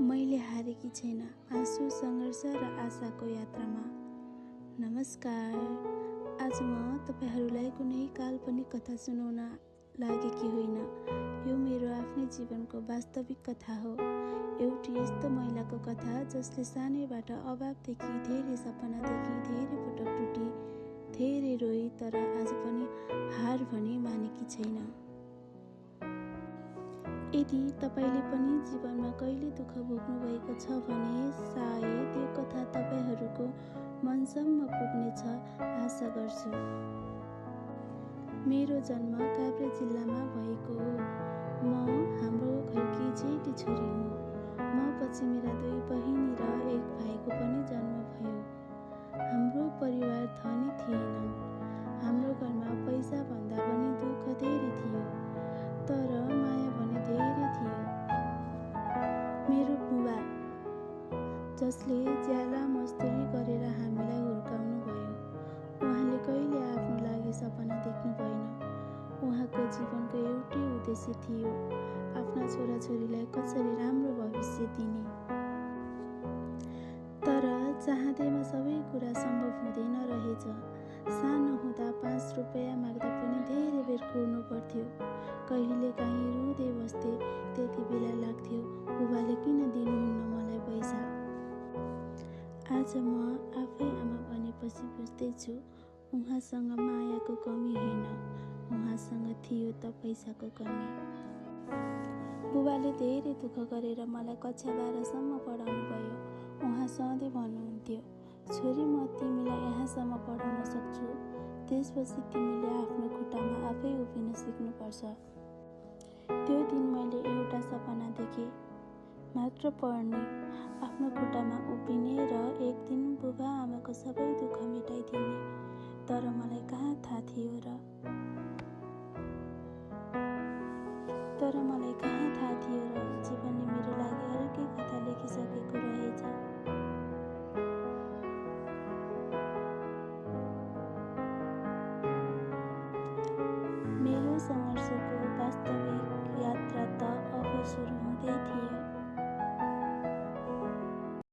मैले हारेकी छैन आँसु, सङ्घर्ष र आशाको यात्रामा। नमस्कार, आज म तपाईँहरूलाई कुनै काल्पनिक कथा सुनाउन लागेकी होइन। यो मेरो आफ्नै जीवनको वास्तविक कथा हो। एउटी यस्तो महिलाको कथा जसले सानैबाट अभावदेखि धेरै सपना देखि, धेरै पटक टुटी, धेरै रोई, तर आज पनि हार भने मानेकी छैन। यदि तपाईँले पनि जीवनमा कहिले दुःख भोग्नु भएको छ भने सायद यो कथा तपाईँहरूको मनसम्म पुग्नेछ आशा गर्छु। मेरो जन्म काभ्रे जिल्लामा भएको हो। म हाम्रो घरकी जेठी छोरी हुँ। म पछि मेरा 2 बहिनी र 1 भाइको पनि जन्म भयो। हाम्रो परिवार धनी थिएन। हाम्रो घरमा पैसा भन्दा पनि दुःख धेरै थियो, तर माया भने धेरै थियो। मेरो बुबा, जसले ज्याला मजदुरी गरेर हामीलाई हुर्काउनु भयो, उहाँले कहिले आफ्नो लागि सपना देख्नु भएन। उहाँको जीवनको एउटै उद्देश्य थियो, आफ्ना छोराछोरीलाई कसरी राम्रो भविष्य दिने। तर चाहँदैमा सबै कुरा सम्भव हुँदैन रहेछ। सानो हुँदा 5 रुपैयाँ माग्दा पनि धेरै बेर कुर्नु पर्थ्यो। कहिलेकाहीँ रुँदै बस्थे। त्यति बेला लाग्थ्यो, बुबाले किन दिनुहुन्न मलाई पैसा। आज म आफै आमा बनेपछि बुझ्दैछु, उहाँसँग मायाको कमी होइन, उहाँसँग थियो त पैसाको कमी। बुबाले धेरै दुःख गरेर मलाई कक्षा 12 सम्म पढाउनु भयो। उहाँ सधैँ भन्नुहुन्थ्यो, छोरी म तिमीलाई यहाँसम्म पढाउन सक्छु, त्यसपछि तिमीले आफ्नो खुट्टामा आफै उभिन सिक्नुपर्छ। त्यो दिन मैले एउटा सपना देखेँ, मात्र पढ्ने, आफ्नो खुट्टामा उभिने र एक दिन बुबा आमाको सबै दुःख मेटाइदिने। तर मलाई कहाँ थाहा थियो र जीवनले मेरो लागि अर्कै कथा लेखिसकेको रहेछ।